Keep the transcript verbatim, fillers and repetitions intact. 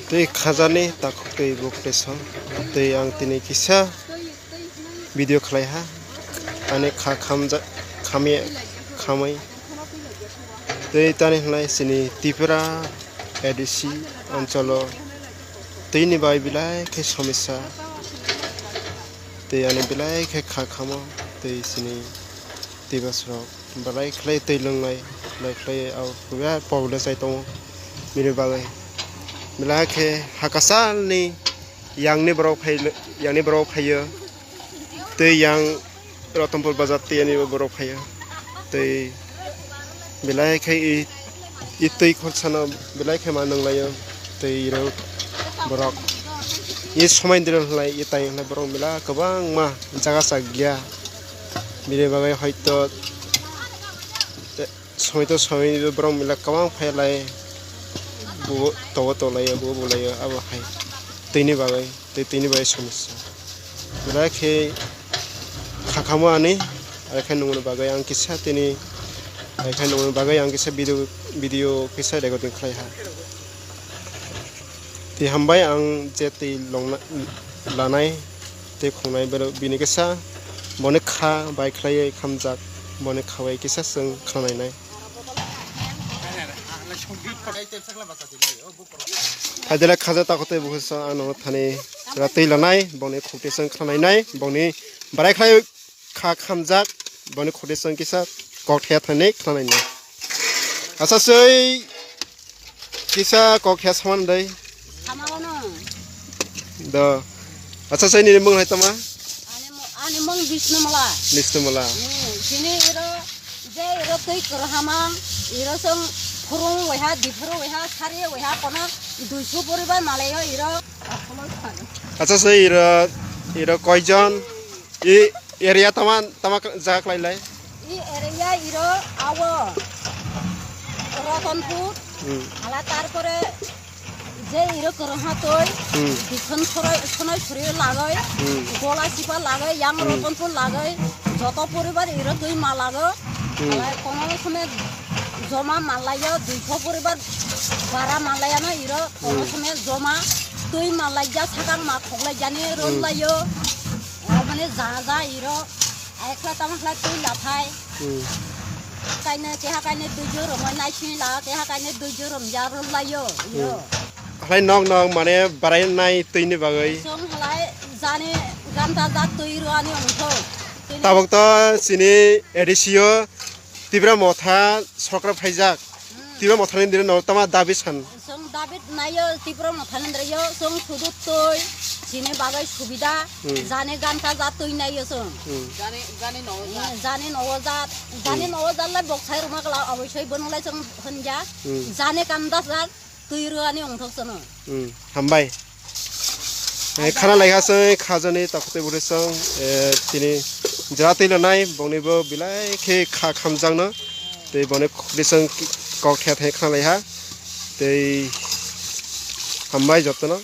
Tei khajani takhuk tei buk tei song. Tei ang tini kisa video khlai ha. Ani kha khamja-, khamya, khamai. Tei tani hwnlai chini Tripura A D C anchalo tei ni bai belai khe somosya. Tei ani belai khe kha khamo tei chini tei bwsarok belai khlai tei lwngnai, belai khlai abo puya pogda chai tongo bini bagwi. Belai khe hakachalni yangni borok phai, yangni borok phaio. Tei yang Ratanpur bazar tei ani borok phaio. Tei belai khe i, i twi khorsano belai khe ma nunglaio. Tei iro borok i somai dino hwnlai, i tai hwnlai borok belai kwbangma jaga chak ya. Bini bagwi hoito te-, somoi to somoi borok belai kwbang phailai. Bo togo tolaio, bo bolaio, abo hai twini bagwi. Tei tini bai somosya. Belai khe kha khamo ani, aro khe nungni bagwi ang kisa tini, aro khe nungni bagwi ang kisa video, video kisa recording khlai ha. Tei hambai ang je tei longna, lanai tei khongnai bini kisa boni kha bai khlaiwi khamjak, boni kha bai kisa chwng khnanainai. Thaidele khaja takhuk tei bukhuk sa ano thani ra twi lanai, bongni khukti song khnanai nai, bongni barai khlai kha khamjak, bongni khukti song kisa kok thaya thani khnanai nai. Asa soi kisa kok thaya saman dai. Sama ono. Do. Asa soi nini mung hai tama? Ani mo-, ani mung Bisnu Mala. Bisnu Mala. Hmm, sini iro Je iro twi kwrwnghamang, iro chwng phurung waiha, diphuru waiha, sari waiha, kono duiso poribar malaio iro. Acha se iro, iro koijon? I area tama, tama jaga khlai lai? I area iro awo Ratanpur, Hmm. hala tarpore Je iro kwrwngha twi, Hmm. bikhon sorai, sonai suri lagoi, Hmm. gola sipa lagoi, yang Hmm. Ratanpur lagoi, joto poribar iro twi ma lago. Hmm. Alai kono somoi joma malaio, duiso poribar bara malaiyano iro kono Hmm. somoi joma twi malaija sakang ma khoklaijani Hmm. rwlaio. O mane ja ja iro, ekla tamo khlai twi laphai. Hmm. Kaina keha kaina twi jorom naising la, keha kaina twi jorom ya rwlaio, iro. Hmm. Halai nok nok mane barai nai twi ni bagwi. Song halai jani ganta jat twi rwani ongtho. Tini Tabuk to chini A D C o Tipra Motha sorkar phaijak. Hmm. Tipra Motha ni dire no tama dabi san. Chwng David naio Tipra Motha ni androyo, chwng sudu twi, chini bagwi subida, Hmm. jani ganta jat twi naio chwng. Hmm. Jani, jani nogo jat. Hmm, jani nogo jat, jani Hmm. nogo jat lai bok sai rwma kla, oboisoi bono lai chwng hwnja. Hmm. Jani ganta jat twi rwani ongthok chwng. Hmm. Hambai. Eh, khana lai kha chwng, khajani takhuk tei bwrwi chwng, eh, tini jara twi lanai, bongni bo belai khe kha khamjakno. Tei boni khukdi chwng kok thaya thaya khna lai ha. Tei hambai jotono.